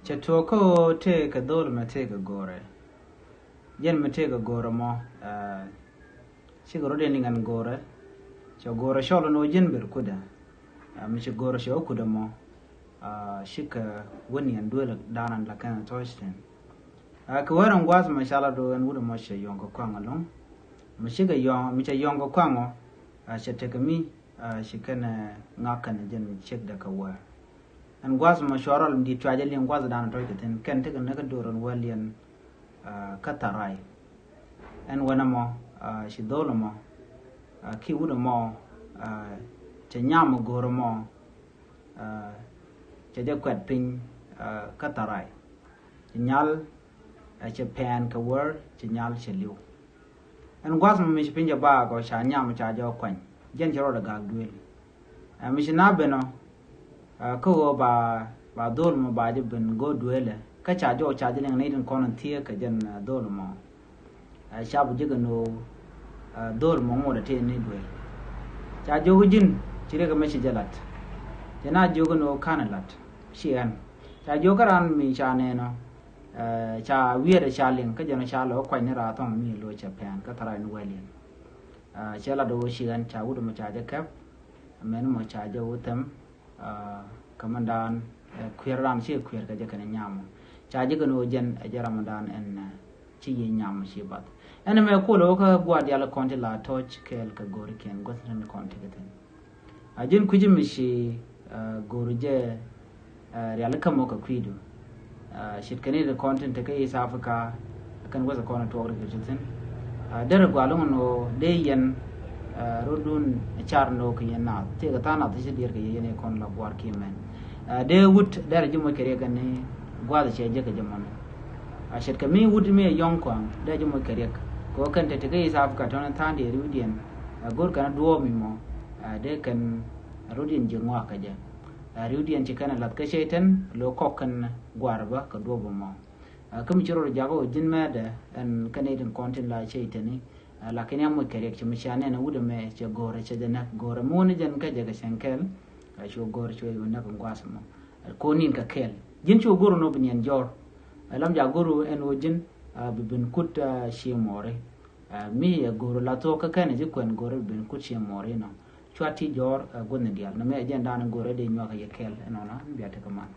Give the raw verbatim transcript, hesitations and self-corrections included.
Cɛ tuɔɔk kä ɣöö tëëkɛ dho̱o̱l mɛ tëëkɛ go̱o̱rɛ. Jɛn mɛ tëëkɛ go̱o̱rɛ mɔ, aa, cikɛ rɔ̱diɛn liŋ ɛn go̱o̱rɛ. Cɛ go̱o̱rɛ cɔl ɛn ɣöö ji̱n ber kudɛ. Aa, mi ci go̱o̱rɛ cɛ wä kudɛ mɔ, aa, cikɛ wä niɛn duëël da̱a̱n ɛn la kɛn tɔ̱ɔ̱c thi̱n. Aa, kɛ wee rɛn gua̱a̱th mɛ ca la do̱ ɛn wut ɛmɔ cɛ yɔ̱ŋ kɛ kuaŋ ɛlɔ̱ŋ. Mi cikɛ yɔ̱ŋ, mi cɛ yɔ̱ŋ kɛ kuaŋ ɔ, aa, cɛ tekɛ mi, aa, ci kɛn, aa, ŋak kɛn jɛn ciekdɛ kɛ wee. Ɛn gua̱th mɔ cuarɔl mi di̱i̱t cua jɛ liŋ gua̱th dan tɔc kɛ thi̱n kɛn tekɛ näk kä do̱r ɛn wäl yɛn, aa, kä tharay. Ɛn wänɛ mɔ, aa, ci dho̱l ɛmɔ, aa, ki wut ɛmɔ, aa, cɛ nyam ɛ go̱o̱r ɛmɔ, aa, cɛ jɛ kuɛt piny, aa, kä tharay. Ci nyal, aa, cɛ pɛn kɛ wär, ci nyal cɛ li̱w. Ɛn gua̱th mɔ mi ci piny jɛ baak ɔ ca nyam ca jɛ kuany. Jɛn cɛ rɔɔdɛ gaak duëël. Ɛ mi ci na ben ɔ, ɛ, kä ɣöö ba, ba dho̱o̱l mɔ ba jɛ ben go̱o̱r duëëlɛ. Kä ca jɔw ca jɛ liŋ ni tin kɔn in thieek kɛ jɛn, ɛ, dho̱o̱l mɔ. Ɛ, ca bi jek ɛn ɣöö, ɛ, dho̱o̱l mɔ ŋuɔ̱t ɛ tëë ni duëël. Ca jiök ji̱n ci riɛk ɛmɛ ci jɛ la̱t. Cɛ na jiök ɛn ɣöö ka̱n ɛ la̱t ci ɛn. Ca jiök kä raan mi ca nɛn ɔ, ɛ, ca wiɛɛt ɛ ca liŋ kä jɛn ɔ ca lɛ wä kuany ni raar thɔŋ mi lo̱c cɛ pɛn kä thärac ni wɛl yɛn. Aa, cɛ lat ɣöö ci ɣän ca wut ɛmɔ ca jɛ kɛp, mɛn ɛmɔ ca jɛ wä thɛm, aa, kä mɛn daan, ɛ, kuiɛr daan ci kuiɛr kɛ jɛ kɛn nyam. Ca jɛ kɛn ɣöö jɛn ɛ jɛ ram daan ɛn, ɛ, ci yiëë nyam ci bath. Ɛn ɛmɛ kuɔl ɣöö kä gua̱a̱r diaal kɔn ti la tɔ̱ɔ̱c kɛɛl kɛ go̱o̱rikiɛn gua̱th ni kɔn ti kɛ thi̱n. A ji̱n kui̱ci mi ci, aa, go̱o̱ri jɛ, aa, riali kä mɔ kɛ kui̱du. Aa, ce̱tkɛ ni ri kɔn tin te kä East Africa, kɛn weth kɔn tuɔɔk ri kɛ ci thi̱n. Aa, derɛ gua̱a̱r lo̱ŋ ɛn ɣöö dee yɛn, aa, rɔ̱dun car ni ɣöö kɛ yɛn naath. Tëëkɛ tha̱a̱ŋ nath ci diɛɛr kɛ yɛn, yɛn kɔn la gua̱a̱r kiɛ mɛn. Aa, dee wut derɛ ji̱ moc kɛ riɛk kɛ ni gua̱a̱th cɛ jek kɛ jɛ mɔni. Aa, ce̱tkɛ mi wut mi ɛ yɔ̱ŋ kɔaŋ, derɛ ji̱ moc kɛ riɛk. Kɛ ɣöö kɛn te te kä East Africa tɔ̱ni tha̱a̱ŋ diɛɛr wi̱diɛn. Aa, go̱o̱r kɛn duɔ̱ɔ̱p mi mɔ, aa, dee kɛn rɔ̱diɛn ji̱ ŋɔak kɛ jɛ. Aa, riwdiɛn ci kɛn ɛ la̱th kä Cɛy-tan, lo̱ kɔk kɛn gua̱a̱r bä kɛ duɔ̱p ɛmɔ. Aa, kä mi ci rɔɔd jakä ɣöö ji̱n mɛɛtdɛ ɛn kɛn nɛy tin kɔn tin la Cɛy-tani. Aa, lakin ya moc kɛ riɛk ci mi cia nɛn ɛ wut ɛmɛ cɛ go̱o̱rɛ cɛ jɛ näk go̱o̱rɛ mi wä ni jɛn kä jɛ kɛ cɛn kɛɛl. Aa, cu go̱o̱rɛ cu jɛ näk ɛn gua̱a̱th ɛmɔ. Aa, ko̱n ni̱n kɛ kɛɛl. Ji̱n cu go̱o̱r ɛn ɣöö bi niɛn jɔr. Aa, lam ja go̱o̱r ɛn ɣöö ji̱n, aa, bi ben kut, aa, ci mɔɔri. Aa, mi ɛ go̱o̱r la thuɔ̱k kä kɛn ɛ ji̱ kuɛn go̱o̱r bi ben kut ci mɔɔri nɔ. Cua ti jɔr, aa, gua̱thni diaal. Nɛmɛ ɛ jɛn da̱a̱n go̱o̱r ɛ dee nyuak ɛ yɛ kɛɛl ɛnɔnɔ, bia tekɛ man.